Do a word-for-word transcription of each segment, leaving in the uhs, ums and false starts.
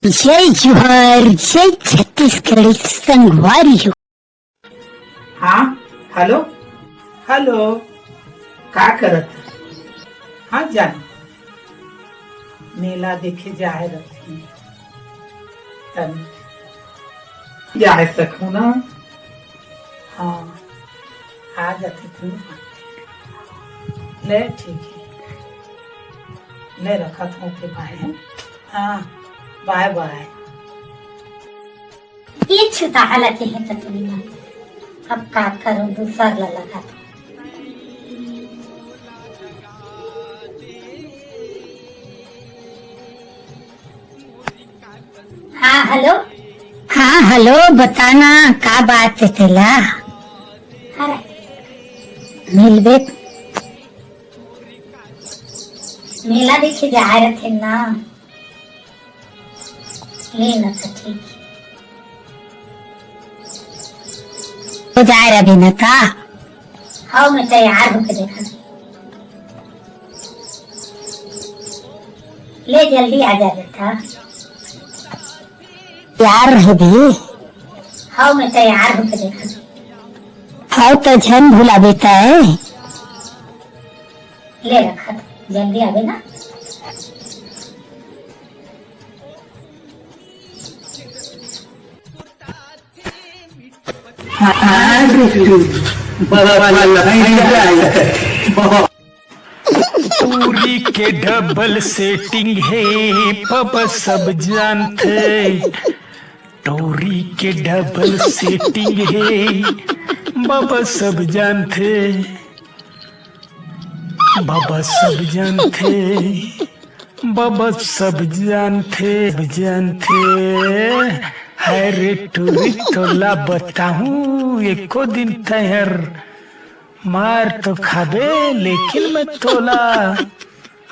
जय जोहार, जय छत्तीसगढ़ संगवारी हो। हाँ, हेलो, हेलो, का करत? हाँ जान, मेला देखे जाए रथे, तनी जाए सकहूँ ना। हाँ, आ जाते तुम। ले ठीक है, ले रखत हूँ के बाय। हाँ, बाय बाय। ये छुताहा लगे है तो तुम ना। अब का करूँ, दूसर ला लगा तो। हाँ हेलो। हाँ हेलो, बताना का बात है तेला? अरे मिलबे। मेला देखे जाए रथे ना। ले ना तो ठीक। तो जाए रहे ना का? हाँ, मैं तैयार होके देखा। ले जल्दी आ जा बेटा। तैयार रहे भी। हाँ, मैं तैयार होके देखा। हाँ, तो झन भुला बेटा है। ले रखा था, जल्दी आवे ना। हाँ, हाँ, बिल्कुल। बाबा, बाबा, बाबा, बाबा। टूरी के डबल सेटिंग हे, बाबा सब जानथे। टूरी के डबल सेटिंग हे, बाबा सब जानथे। बाबा सब जानथे, बाबा सब जानथे, सब जानथे। हरे टूरी तोला बताहूँ, एको दिन तैं हर मार तो खाबे, लेकिन मैं तोला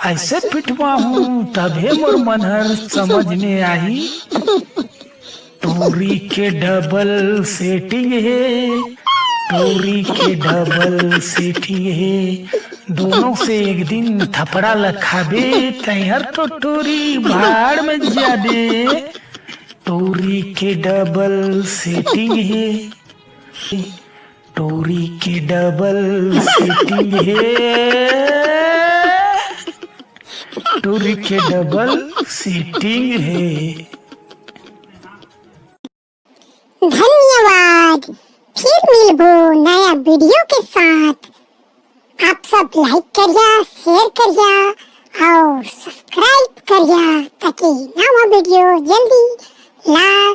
ऐसे पिटवाहूँ, तभे मोर मन हर समझ में आही। टूरी के डबल सेटिंग हे, टूरी के डबल सेटिंग हे। दोनों से एक दिन थपड़ा ल खाबे, तैं हर तो टूरी भाड़ में जाबे। टूरी के डबल सेटिंग हे, टूरी के डबल सेटिंग हे, टूरी के डबल सेटिंग हे। धन्यवाद। फिर मिलबो नया वीडियो के साथ। आप सब लाइक करिया, शेयर करिया और सब्सक्राइब करिया, ताकि नवा वीडियो जल्दी ला